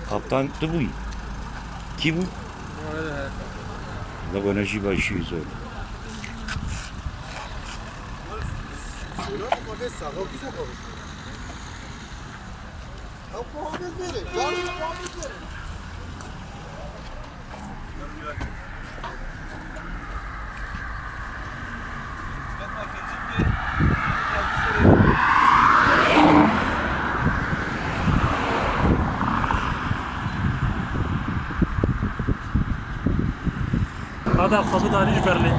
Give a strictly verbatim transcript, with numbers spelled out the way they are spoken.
Kaptan tu bûyî? Kî bû? Lego ne jî başî zor. Hada xwe bidarî ji ber lê.